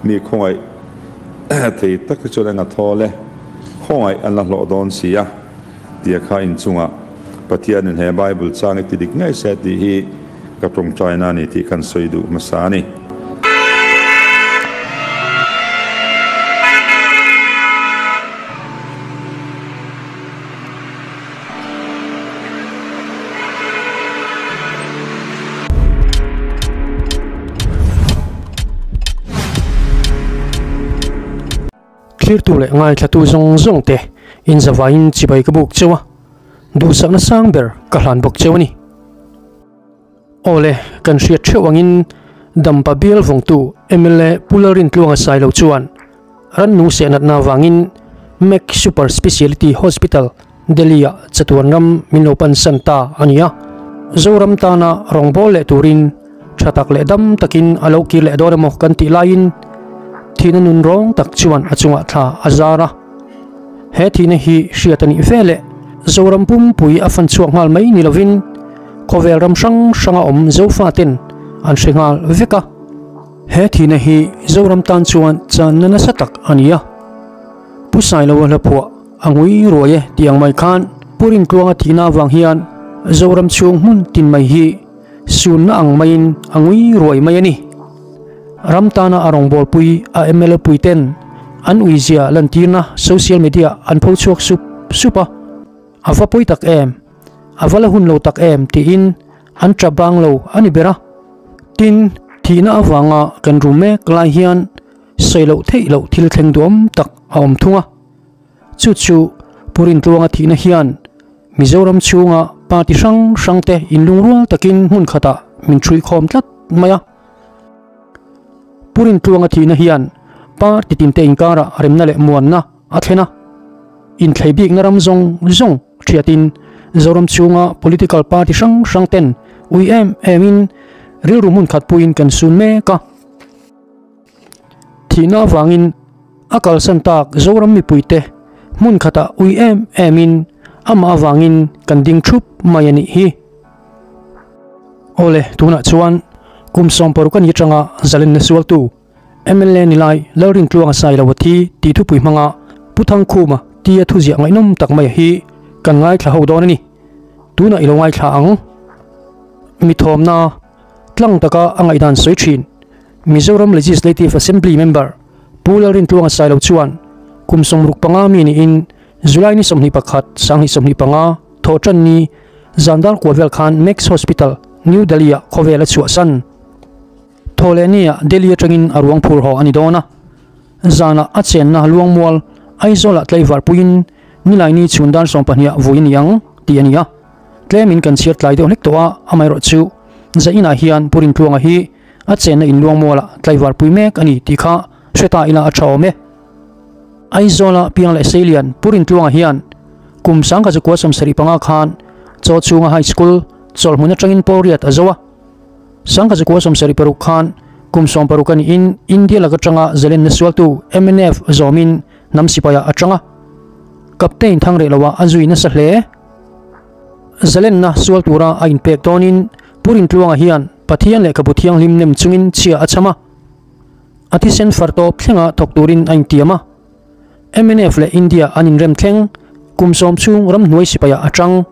Mi khawngaih thei tak te chuan eng a thawl e, khawngaih an la hlawh dawn si a, tia kha inchungah Pathianin he Bible chang i ti dik ngei se tih hi ka tawngtaina a ni tih kan sawi duh hmasa a ni. Thlirtu leh ngaithlatu zawng zawng te inzavaiin chibai ka buk cheu a, duhsakna sang ber ka hlan bawk cheu a ni. Awle, kan hriat theuh angin Dampa bial vawngtu mla Pu Lalrintluanga Sailo chuan rannung sehnatna avangin Mac Super Speciality Hospital, Delhi-ah chatuan ram min lo pansan ta a ni a. Zoram tana rawngbâwl leh turin tha tak leh dam takin a lo kir leh dawn emaw kan tih laiin thihna nun rawng tak chuan a chungah thla a zar a. He thihna hi hriat a nih ve leh Zoram pumpui a fan chhuak nghal mai ni lovin khawvel ram hrang hranga awm Zofaten an hre nghal vek a. He thihna hi Zoram tan chuan channa nasa tak a ni a. Pu Sailoa hlaphuah a ngui ruai e tih ang mai khan Pu Rintluanga thihna avang hian Zoram chhung hmun tin mai hi sunna ang maiin a ngui ruai mai a ni. Ram tana a rawngbawlpui a mla pui ten an uizia lantirna social media an pho chhuak sup sup a, a va pawi tak em, a va la hun lo tak em tiin an tap bang lo a ni ber a. Tin, thihna avanga kan rum mek lai hian sawi loh theih loh thil thleng duam tak a awm thung a. Chu chu Pu Rintluanga thihna hian Mizoram chhunga party hrang hrang te inlungrual takin hmun khatah min ṭhuikhawm tlat mai a. Pu Rintluanga thihna hian party tinte inkarah remna leh muanna a thlen a. Inthlei bikna ram zawng zawng ṭhiatin Zoram chhunga political party hrang hrang ten ui em emin rilru hmun khat puiin kan sun mek a. Thihna avangin a kalsan tak Zoram mipuite hmun khatah ui em emin amah avangin kan ding thup mai a nih hi. Awle, tunah chuan kum 60 a ni atanga zalenna sualtu mla ni lai Lalrintluanga Sailoa thi tih thupui hmanga Pu Thangkhuma tia thuziah ngaihnawm tak mai hi kan ngaithla ho dawn a ni. Tunah i lo ngaithla ang. Mi thawmna tlang taka a ngaihdan sawi thin. Mizoram Legislative Assembly member Pu Lalrintluanga Sailo chuan kum 65 mi niin July ni 21, 2025 thawhtan ni Zandar kual vel khan Max Hospital, New Delhi-ah khawvel a chhuahsan. Thawhlehniah Delhi atangin a ruang phur haw a ni dawn a. Zanah a chenna Luangmual, Aizawl-ah tlaivar puiin Nilaini chhun dar 12 ah vui a ni ang tih a ni a. Tlemin kan chhiar tlai deuh hlek tawh a, amaherawhchu Zainah hian Pu Rintluanga hi A chenna in Luangmualah tlaivar pui mek a ni tih kha hre ta ila a tha awm e. Aizawla piang leh Seilian Pu Rintluanga hian kum 1975 khan Chaw chhunga High School chawlhmun atangin Pawlriat a zo a. 1976 khan kum 60 a niin India lak atanga zalenna sualtu mnf zawmin hnam sipaiah a tang a. Captain Thangreh loah a zui nasa hle. Zalenna sual tura a inpek dawnin Pu Rintluanga hian Pathian lehkhabu thianghlim nem chungin chhia a cham a, a thisen far tawp thlenga thawk turin a intiam a. Mnf leh India an inrem thleng kum sawm chhung ramhnuai sipaiah a tang.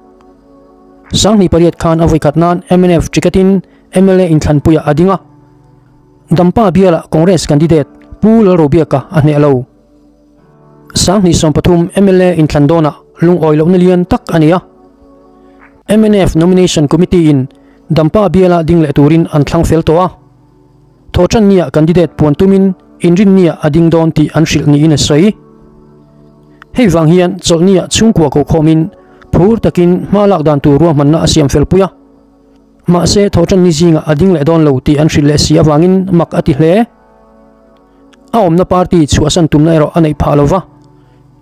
2008 khan a vawikhat nan mnf ticket-in mla inthlanpuiah a ding a. Dampa bialah Congress candidate Pu Lalrobiaka a hneh lo. 2013 mla inthlan dawnah lungawi lohna lian tak a ni a. Mnf Nomination Committee-in Dampa biala ding leh turin an thlang fel tawh a. Thawhtannia candidate puan tumin inrinnia a ding dawn tih an hrilh niin a sawi. Hei vang hian chawlhnia chhungkua kokhawmin phur takin hma lak dan tur ruahmanna a siam fel pui a. Mahse thawhtanni zingah a ding leh dawn lo tih an hrilh leh si avangin mak a ti hle. A awmna party chhuahsan tumna erawh a neih phah lo va,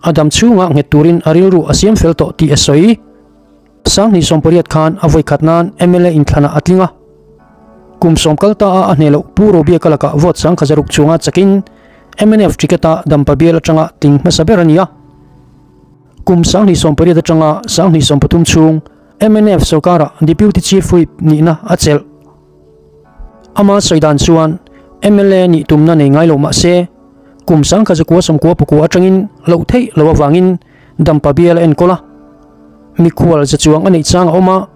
a dam chhungah nghet turin a rilru a siam fel tawh tih a sawi. 2018 khan a vawikhat nan mla inthlanah a tling a. Kum sawm kal ta a a hneh loh Pu Robiaka lakah vote 10,600 chunga chakin mnf ticket-a dampa bial atanga tling hmasa ber a ni a. Kum 2018 atanga 2023 chhung mnf sorkara Deputy Chief Whip nihna a chelh. Ama sawi dan chuan Mla nih tumna nei ngai lo mah se, kum 1994 atangin loh theih loh avangin Dampa bial a enkawl a. Mikhual za chuang a neih chang a awm a,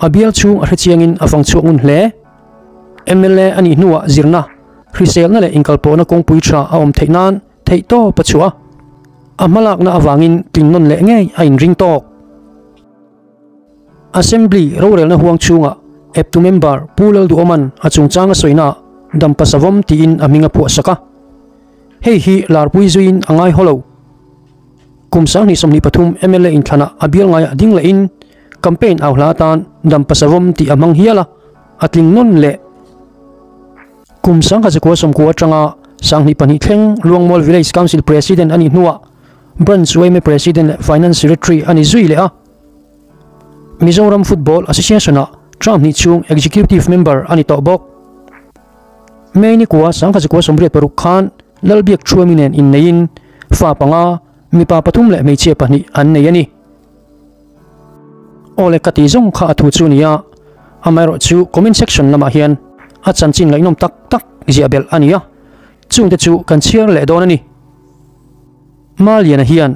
a bial chhung a hrechiangin a fang chhuak ngun hle. Mla a nih hnuah zirna, hriselna leh inkalpawhna kawngpui tha a awm theih nan theihtawp a chhuah a, a hmalakna avangin tling nawn leh ngei a inring tawk. Assembly rorelna huang chhungah eptu member Pu Lalduhawman a chungchang a sawinaah Dampa Savawm tiin a hming a phuahsak a. Hei hi larpui zuiin a ngai haw lo. Kum 2023 mla inthlanah a bial ngaiah ding lehin campaign au hla atan Dampa Savawm tih a hmang hial a, a tling nawn leh. Kum 1990 atanga 2002 thleng Luangmual Village Council President a nih hnuah Branch yma President leh Finance Secretary a ni zui leh a. Mizoram Football Association-ah term hnih chhung Executive Member a ni tawh bawk. May ni kua 1986 khan Lalbiak Thuami nen inneiin fa panga, mipa pathum leh hmeichhia pahnih an nei a ni. Awle ka ti zawng kha a thu chu nia, amaherawhchu comment section lamah hian a chanchin ngaihnawm tak tak ziah belh a ni a, chungte chu kan chhiar leh dawn a ni. Maliana hian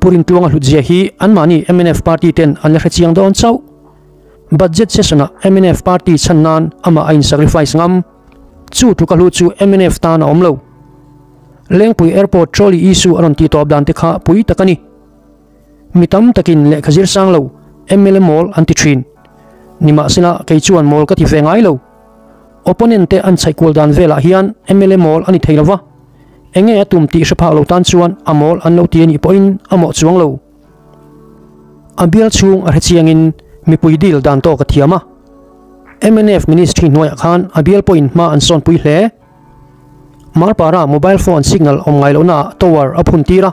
Purin tluanga hlutzia hi anmahni mnf party ten an la hrechiang dawn chauh. Budget session-ah mnf party chhan nan amah a in-sacrifice ngam. Chu tluka hlu chu mnf tan a awm lo. Lengpui Airport trolley issue a rawn tih tawp dan te kha pui tak a ni. Mi tam takin lehkha zir sang lo mla mawl an ti thin. Nimahsela kei chuan mawl ka ti ve ngai lo. Opponent te an chhaih kual dan velah hian mla mawl a ni thei lova. Enge a tum tih hre phak lo tan chuan a mawl an lo ti a nih pawhin a mawh chuang lo. A bial chhung a hre chiangin mipui deal dan tawk a thiam a. Mnf ministry hnuaiah khan a bial pawhin hma an sawnpui hle. Marpara mobile phone signal awm ngai lohnaah tower a phun tir a.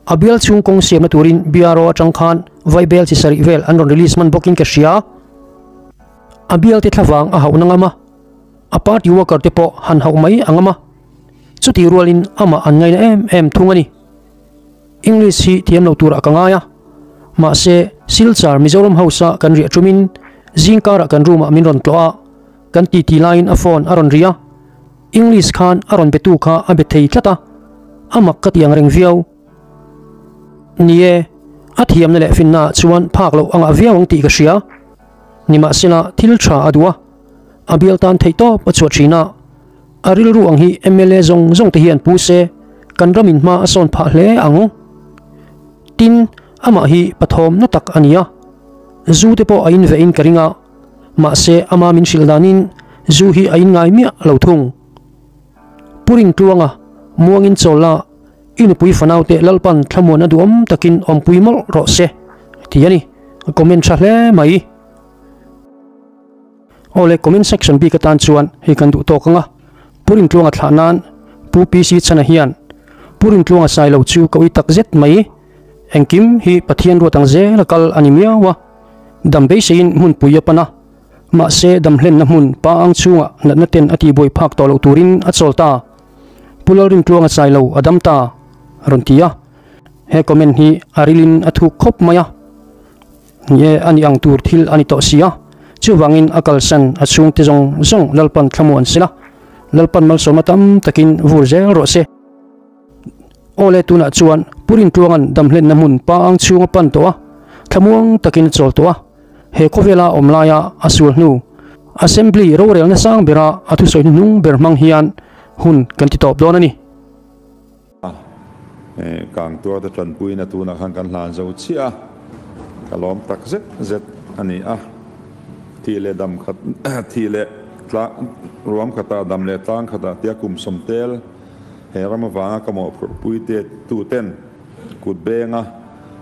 A bial chhung kawng siamna turin BRO atang khan vaibel chi sarih vel an rawn release hman bawkin ka hria. A bialte thlavang a hauhna ngam a. A party worker te pawh han hauh mai a ngam a, chutih rualin amah an ngaina em em thung a ni. English hi thiam lo turah ka ngai a, mahse Silchar Mizoram House a kan riah ṭumin zingkarah kan room ah min rawn tlawh a, kan titi laiin a phone a rawn ri a, English khan a rawn betu kha a be thei tlat a, a mak ka ti ang reng viau. Ni e, a thiamna leh finna ah chuan phak loh a ngah viau ang tih ka hria. Nimahsela thil ṭha a duh a. A bial tan theih tawp a chhuah thin a, a rilru ang hi mla zawng zawng te hian pu se kan ram in hma a sawn phah hle ang. Tin, amah hi pathawm na tak a ni a, zu te pawh a in ve in ka ring a, mahse ama min hrilh danin zu hi a in ngai miah lo thung. Pu Ringtluanga, Muangin Chawla, i nupui fanau te Lalpan thlamuan a duhawm takin awmpui mawlh rawh se, ti a ni. Comment tha hle mai. Awle comment section bik atan chuan hei kan duh tawk ang a, Pu Rintluanga thlah nan Pu PC Chhana hian Pu Rintluanga sai lo chu ka ui tak zet mai, engkim hi Pathian ruat ang zel a kal a ni miau a, dam beiseiin hmunpui a pan a, mahse dam hlenna hmun pa ang chhungah natna ten a tihbuai phak tawh loh turin a chawl ta. Pu Lalrintluanga sai lo a dam ta a rawn ti a, he comment hi a rilin a thuk khawp mai a. Ni e, a ni ang tur thil a ni tawh si a, chuvangin a kalsan a chhungte zawng zawng Lalpan thlamuan sela, Lalpan malsawmna tam takin vur zel rawh se. Awle tunah chuan Pu Rintluanga'n damhlenna hmun pa ang chhung a pan tawh a, thlamuang takin a chawl tawh a, he khawvela awm laia a sual hnu Assembly rorelna sang bera a thusawi hnuhnung ber hmang hian hun kan ti tawp dawn a ni. A, kang tuarte tanpuina tunah khan kan hlan zo chiah a, ka lawm tak zet zet a ni a. Thih leh dam khat, thih leh tlang, ruam khatah dam leh tlang khatah tia kum sawmtel he ram avanga ka mawhphurhpui te tuten kut benga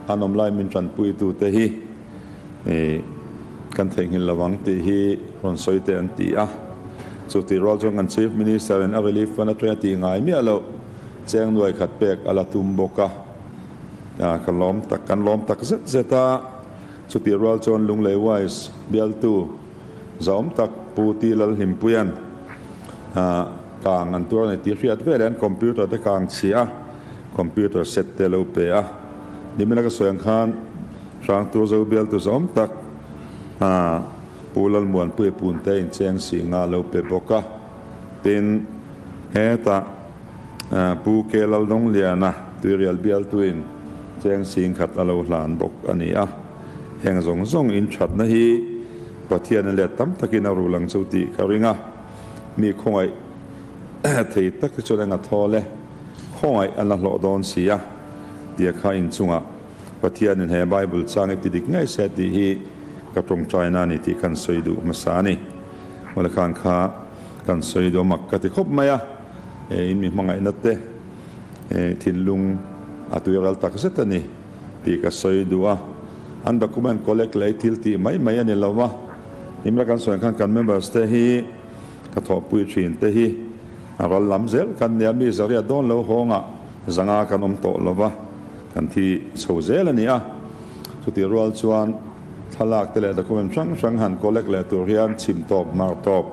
an awm lai min tanpuitute hi kan theihnghilh lo ang tih hi rawn sawi te an ti a. Chutih rual chuan kan Chief Minister in a relief fund atanga tih ngai miah loh cheng nuai khat pek a la tum bawk a. Ka lawm tak, kan lawm tak zet zet a. Chutih rual chuan Lunglei Wise bialtu zahawm tak Pu T Lalhlimpuia'n kang an tuar a ni tih hriat veleh an computer te kang chhia a, computer set te lo pe a. Nimina ka sawi ang khan Hrangtur zo bialtu zawm tak Pu Lalmuanpuia Punte incheng si nga lo pe bawk a. Tin, hetah Pu K Laldawngliana Tuirial bialtuin cheng singkhat a lo hlan bawk a ni a. Heng zawng zawng inthatna hi Pathian a let tam takin a rul ang chu tih ka ring a. Mi khawngaih thei tak hi chuan eng a thawl e, khawngaih an la hlawh dawn si a tia kha inchungah Pathianin he Bible chang i ti dik ngei se tih hi ka tawngtaina a ni tih kan sawi duh hmasa a ni. Mawle khan kha kan sawi duh mak ka ti khawp mai a, in mi hmangaihna te thinlung a tuiral tak zet a ni tih ka sawi duh a. An document collect leh thil tih mai mai a ni lo va, imla kan sawi ang khan kan members te hi ka thawhpui thin te hi a ral lam zel kan nia, mi zariat dawn lo hawngah zanga kan awm tawh lo va. Kan thi chho zel a ni a, chutih rual chuan thlalak te leh document hrang hrang han collect leh tur hian chhim tawp, hmar tawp,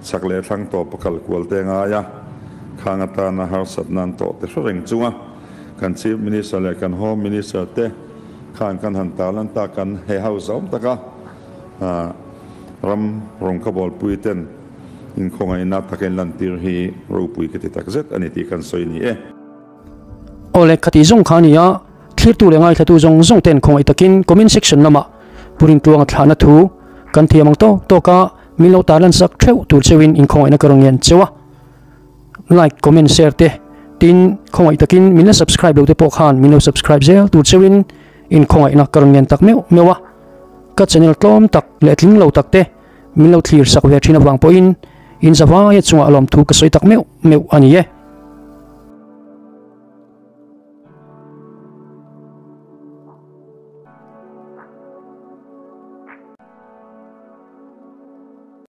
chhak leh thlang tawp a kal kual te ngai a, khang atana harsat nan tawh te hre reng chunga kan Chief Minister leh kan Home Minister te khan kan han tarlan tak kan he house awm taka ram rawng ka bawlpui ten inkhawngaihna takin lantir hi ropui ka ti takzet a ni tih kan sawi ni e. Awle, khati zawng kha a ni a, thlirtu leh ngaithlatu zawng zawng ten khawngaih takin comment section lamah Purin Tluanga thlahna thu kan thiam ang tawk tawk a, min lo tarlan sak theuh tur cheuhin inkhawngaihna ka rawn ngen cheu a. Like, comment, share te tin khawngaih takin min la subscribe lo te pawh khan min lo subscribe zel tur cheuhin inkhawngaihna ka rawn ngen tak meuh meuh a. Ka channel tlawm tak leh tling lo tak te min lo thlir sak ve thin avang pawhin in zavaia chungah lawmthu ka sawi tak meuh meuh a ni e.